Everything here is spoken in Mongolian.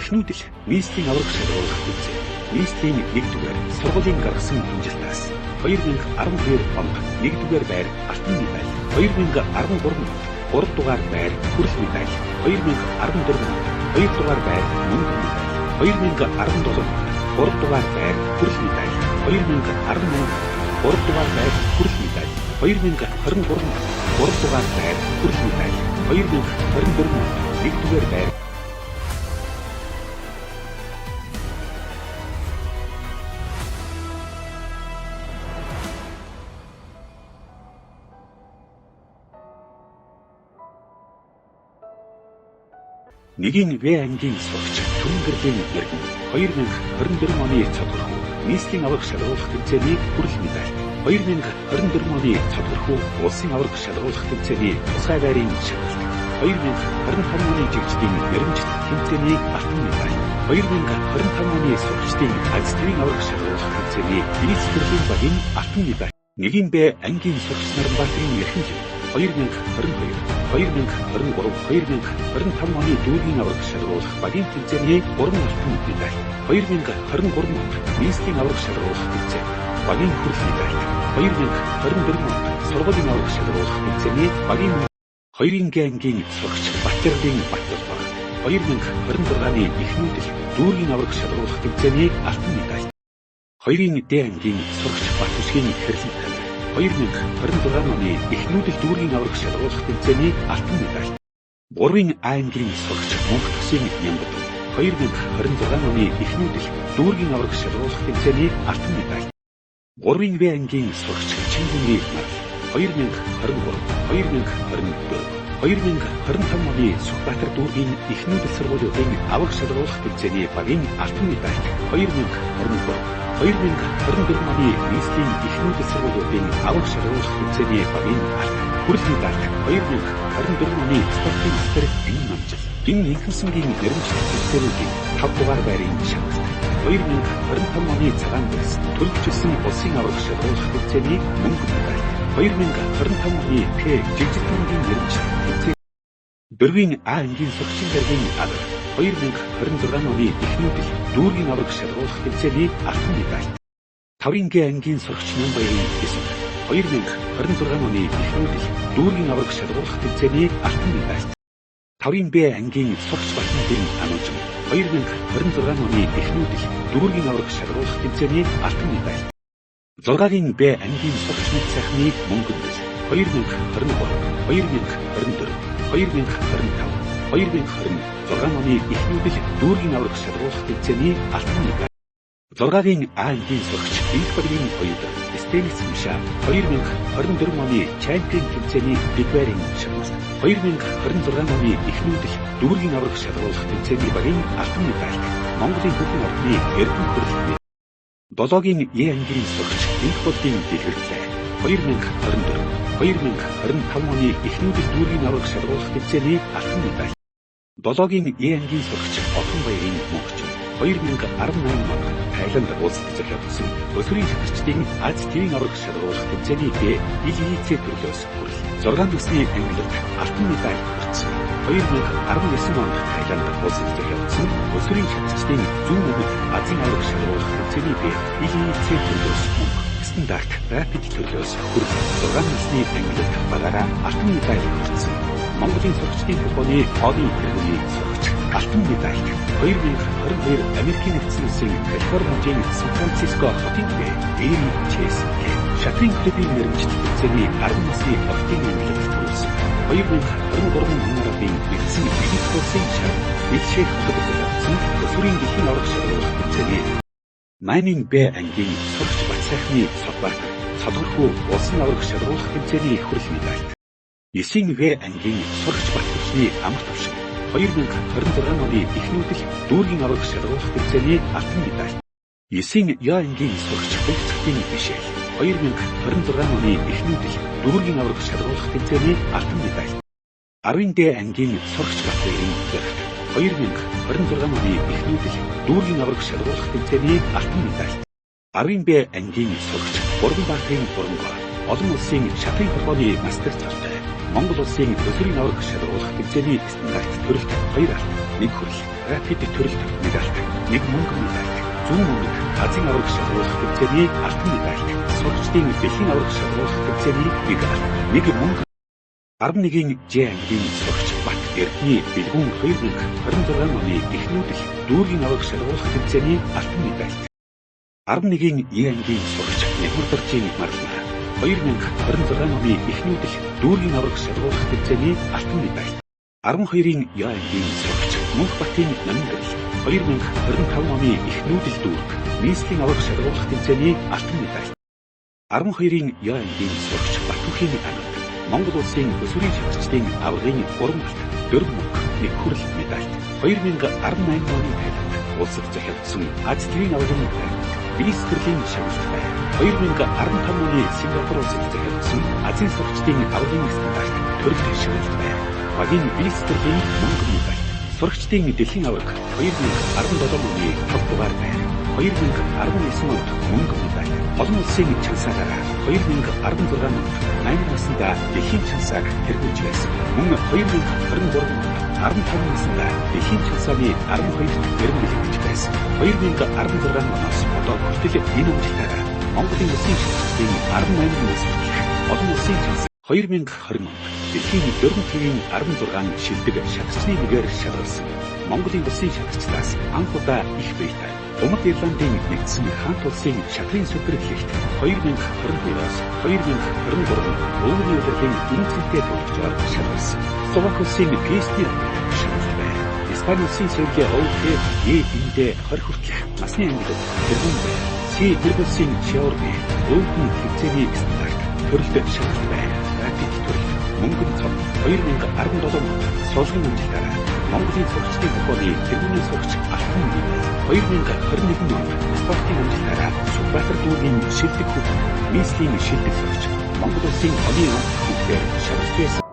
Эхнүүдэл нийслэлийн аварга шалгаруулах тэмцээн. Нийслэлийн 1-р сургуулийн гаргасан амжилтаас 2012 онд 1-р байр алтан медаль, 2013 онд 3 дугаар байр хүрэл медаль, 2014 онд 2 дугаар байр мөнгө медаль, 2017 онд 3 дугаар байр хүрэл медаль, 2018 онд 3 дугаар байр хүрэл медаль, 2023 онд 3 дугаар байр хүрэл медаль, 2024 онд 1-р байр. Нэгийн В ангийн сурагч Түнгэрлийн мэрэгэн 2024 оны цодгорхуу нийслэлийн аварга шалгаруулах тэмцээний хүрэл медаль, 2024 оны цодгорхуу улсын аварга шалгаруулах тэмцээний тусгай байрын шалгалт, 2025 оны жигждийн мэрэмжит тэмцээний алтан медаль, 2025 оны сурагчдын Аз тивийн аварга шалгаруулах тэмцээний нийслэл төрлийн багийн алтан медаль. Нэгийн Б ангийн сурагч Наранбаатарын эрхэм 2022, 2023, 2025 оны дүүргийн аварга шалгаруулах багийн тэмцээний 3 алтан медаль, 2023 онд нийслэлийн аварга шалгаруулах тэмцээн багийн хүрэл медаль, 2024 онд сургуулийн аварга шалгаруулах тэмцээний багийн. 2-ын Г ангийн сурагч Батжаргалын Баттулбаг 2026 оны эхнүүдэл дүүргийн аварга шалгаруулах тэмцээний алтан медаль. 2-ын Д ангийн сурагч Батүсгийн хэрлэн тамир 2026 оны эхнүүдэл дүүргийн аварга шалгаруулах тэмцээний алтан медаль. 3-ын А ангийн сурагч Мөнх төсийн Нямбат 2026 оны эхнүүдэл дүүргийн аварга шалгаруулах тэмцээний алтан медаль. 3-ын В ангийн сурагч Чингүний Марал 2023, 2024, 2025 оны Сүхбаатар дүүргийн эхнүүдэл сургуулиудын аварга шалгаруулах тэмцээний багийн алтан медальт, 2023, 2024 оны нийслэлийн эхнүүдэл сургуулиудын аварга шалгаруулах тэмцээний багийн алтан хүрэл медальт, 2024 оны спортын мастер Энэ намжил Энэ Инхэнсэнгийн мэрэмжит тэмцээнүүдийн 5 дугаар байрын шалгалт, 2025 оны цагаан дэс төлөвчсөн улсын аварга шалгаруулах тэмцээний мөнгө медаль, 2025 оны П жигжил мэрэмжит тэмцээн. 4-ийн А ангийн сурагчийн даргын алга 2026 оны эхнүүдэл дүүргийн аварга шалгаруулах тэмцээний алтан медаль. 5-ын Г ангийн сурагч Баярын Эсэг 2026 оны эхнүүдэл дүүргийн аварга шалгаруулах тэмцээний алтан медаль. 5-ын Б ангийн сурагч Батмадын Анужин 2026 оны эхнүүдэл дүүргийн аварга шалгаруулах тэмцээний алтан медаль. 6-ын Б ангийн сурагч Мэд сайхны мөнгөндөс 2023, 2024, 2025, 2026 оны эхнүүдэл дүүргийн аварга шалгаруулах тэмцээний алтан медаль. 6-ын А ангийн сурагч Инх багийн оюут Стенис Миша 2024 оны чемпион тэмцээний дэгвэрийн шалгалт, 2026 оны эхнүүдэл дүүргийн аварга шалгаруулах тэмцээний багийн алтан медальт, Монголын хүүхэн ордны эрдэм хүрэл. 7-гийн Е ангийн сурагч Инх болдын дэлгэрдлээ 2024, 2025 оны эхнүүдэл дүүргийн аварга шалгаруулах тэмцээний алтан медаль. 7-гийн Е ангийн сурагч Отон баярын мөнхчин 2018 онд Таиланд улсад зохиогдсон өсвөрийн шатарчдын Аз тивийн аварга шалгаруулах тэмцээний Б ИЛИЦ төрлөөс хүрэл 6 насны ангилалд алтан медаль хүртсэн. 2019 онд Таиланд улсад зохиогдсон өсвөрийн шатарчдын зүүн өмнөд Азийн аварга шалгаруулах тэмцээний Б ИЛИЦ төрлөөс мөнгө, стандарт рапид төрлөөс хүрэл 6 насны ангилалд багаараа алтан медаль хүртсэн. Монголын сурагчдын холбооны хоолын тэргүүний сурагч алтан медальт 2022 Америкийн нэгдсэн улсын Калифорни мужийн Сан Франциско хотын Б Эри Чес К шатрын клубын мэрэмжит тэмцээний 10 насны охидын ангилалд төрүүлсэн. 2023 он Арабын нэгдсэн Египет улсын шар Элшех хотод зохиогдсон өсвөрийн дэлхийн аварга шалгаруулах тэмцээний 8-ын Б ангийн сурагч Бат сайхны Содбаатар Цодгорхүү улсын аварга шалгаруулах тэмцээний хүрэл медальт. 9-ийн В ангийн сурагч Бат төвчний амар төвшин 2026 оны эхнүүдэл дүүргийн аварга шалгаруулах тэмцээний алтан медаль. 9-ийн Я ангийн сурагч Хөлцөгтийн Мишель 2026 оны эхнүүдэл дүүргийн аварга шалгаруулах тэмцээний алтан медаль. 10-ын Д ангийн сурагч Батбаярын Зөрөгт 2026 оны эхнүүдэл дүүргийн аварга шалгаруулах тэмцээний алтан медаль. 10-ын Б ангийн сурагч Гурван баатрын Буранго олон улсын шатрын холбооны мастер цолтой Монгол улсын өсвөрийн аварга шалгаруулах тэмцээний стандарт төрөлт 2 алт 1 хүрэл. Рапид төрөлд медальт, 1 мөнгө медальт, зүүн өмнөд Азийн аварга шалгаруулах тэмцээний алтан медальт, сурагчдын дэлхийн аварга шалгаруулах тэмцээний 1 алт, 1 мөнгө. 11-ийн Ж ангийн сурагч Бат Эрдний Бэлгүүн 2026 оны эхнүүдэл дүүргийн аварга шалгаруулах тэмцээний алтан медальт. 11-ийн Е ангийн сурагч Нягмардаржийн Марлмар 2026 оны эхнүүдэл дүүргийн аварга шалгаруулах тэмцээний алтан медальт. 12-ийн Я ангийн сурагч Мөнхбатын Намингэрэл 2025 оны эхнүүдэл дүүрэг нийслэлийн аварга шалгаруулах тэмцээний алтан медальт. 12-ийн Я ангийн сурагч Батүхийн Ананд Монгол улсын өсвөрийн шатагчдын аваргын 3 алт, 4 мөнгө, 1 хүрэл медальт. 2018 оны Таиланд улсад захиалгасан Ази тивийн аваргын рапид бис төрлийн шагналт бай. 2015 оны Сингапур улсад захиалгасан Азийн сурагчдын аваргын стандарт төрөлт шагналт бай. Багийн бис төрлийн мөнгө медальт. Сурагчдын дэлхийн аварга 2017 оны 5 дугаар байр. 2019 онд мөнгө медаль. Олон улсын чансаагаараа 2016 онд 8 наснда дэлхийн чансааг тэргүүлж байсан. Мөн 2023 онд 15 наснда дэлхийн чансааны 12-т эрен бэлэгдэж байсан. 2016 оноос одоо хүртэл энэ амжилтаараа Монголын улсын шатагчдын 18 нас хүртэлх олон улсын чансаа 2020 онд дэлхийн 4 тивийн 16 шилдэг шатагчны нэгээр шалгарсан. Монголын улсын шатагчдаас анх удаа их биетэй Умард Ирландын нэгдсэн хаант улсын шатрын суперлигт 2022-оос 2023 өвөрний улирлын үнцэнтэй тоглогчоор шалгарсан. Словак улсын Песни аваргад шалгалт байр. Испани улсын соёлын ОФ Е энд 20 хүртэлх насны ангилал тэргүүн байр. С гэр улсын Шеорби өвдөн тэмцээний стандарт төрөлд шалгалт байр. Рапид төрөлд мөнгөн цом 2017 онд суулгын амжилтаараа Монголын сурагчдын зохионы тэргүүний сурагч алтан медаль. 2021 онд спортын амжилтаараа Сүхбаатар дүүргийн шилдэг хүүхэд, нийслэлийн шилдэг сурагч, Монгол улсын оны онц хүүхдээр шалгарч байсан.